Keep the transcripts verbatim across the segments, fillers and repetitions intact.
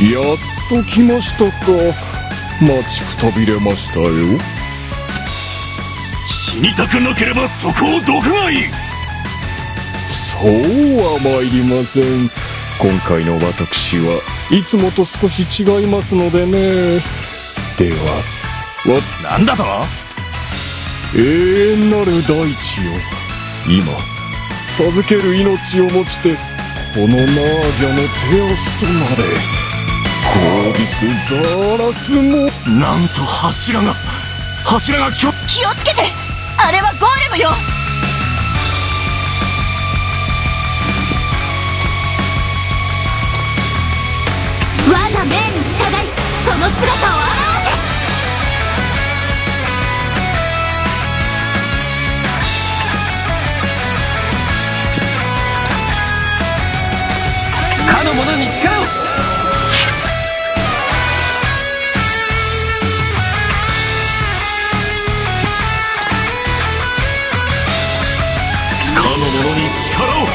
やっと来ましたか。待ちくたびれましたよ。死にたくなければそこをどくがいい。そうは参りません。今回の私はいつもと少し違いますのでね。では、わ、なんだと？永遠なる大地よ、今授ける命をもちて、このナーギャの手足となれ。コーディス・ザーラスも。なんと柱が、柱がきょ、気をつけて！あれはゴーレムよ！我が命に従い、その姿を現せ！かの者に力を！かの者に力を！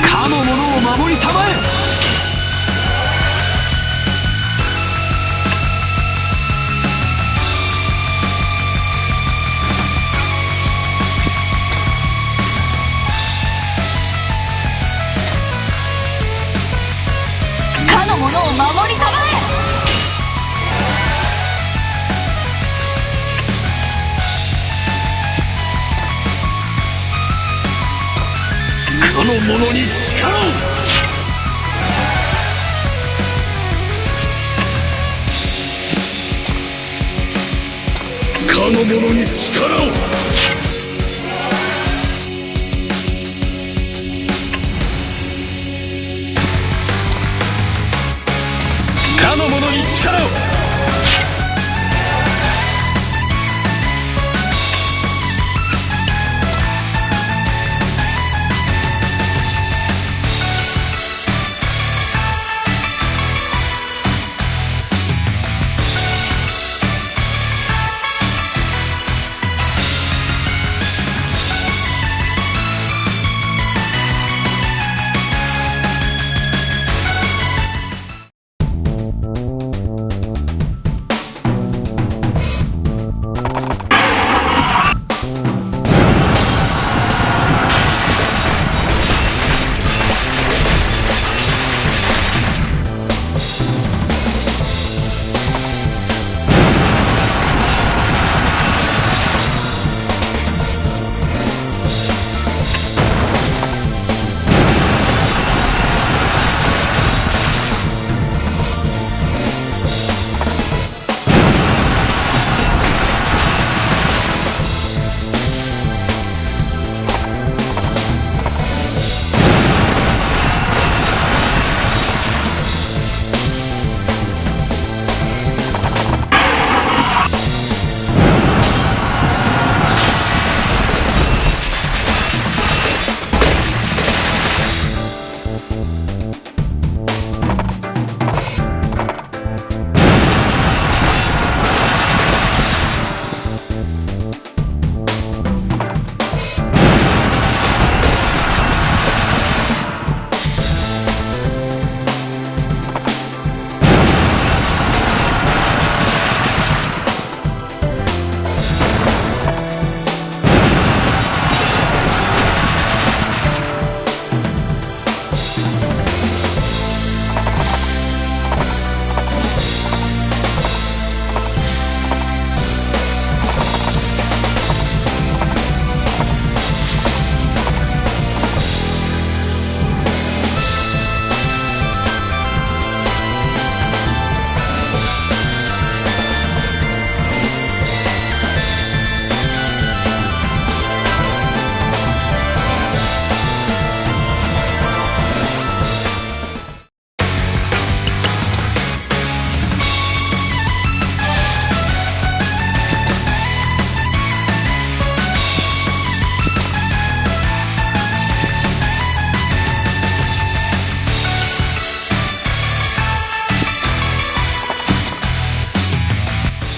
かの者を守りたまえ！かの者を守りたまえ！かの者に力を！かの者に力を！かの者に力を！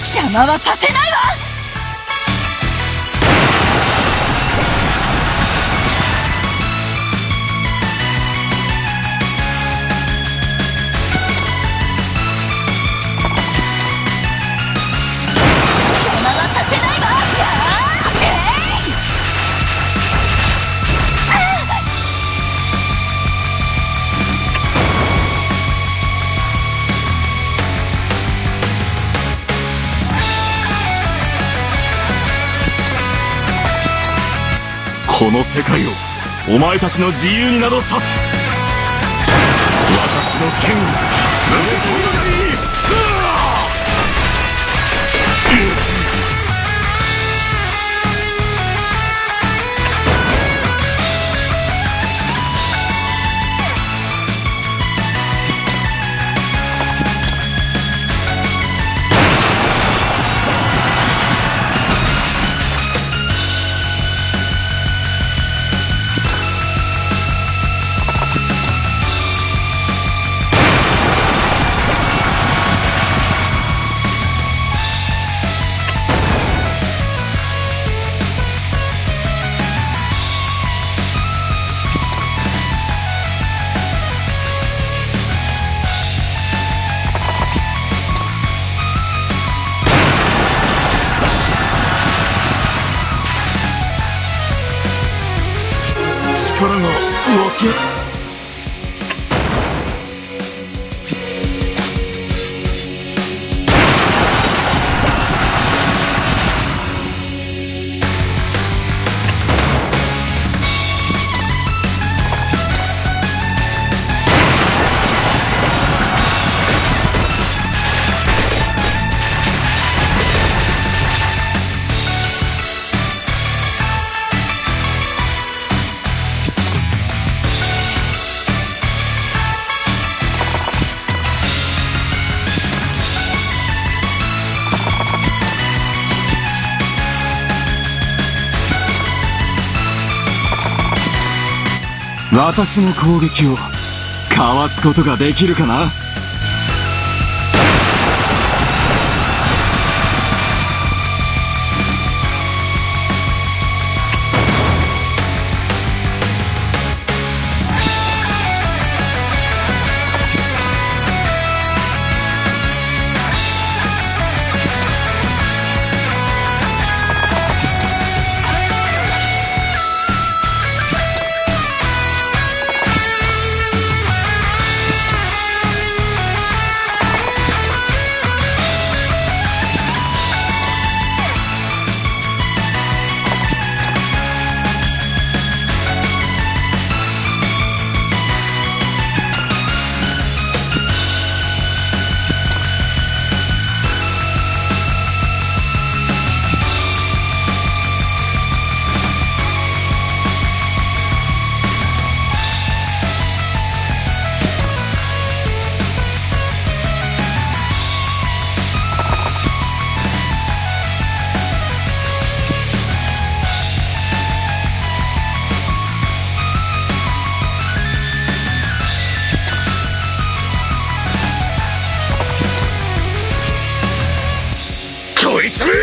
邪魔はさせないわ！この世界をお前たちの自由になどさせ、私の剣を受け止めるがいい。力が湧き 私の攻撃をかわすことができるかな？ こいつめ！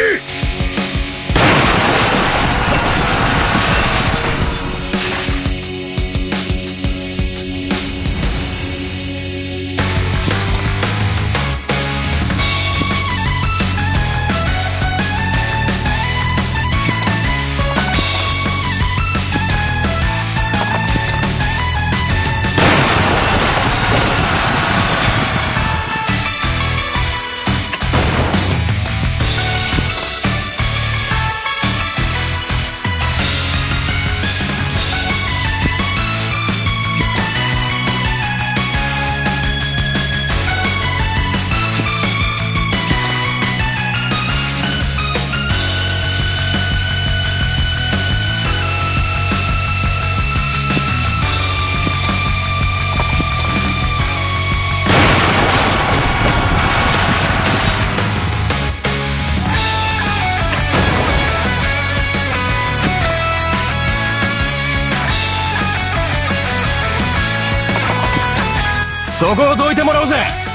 そこをどいてもらうぜ。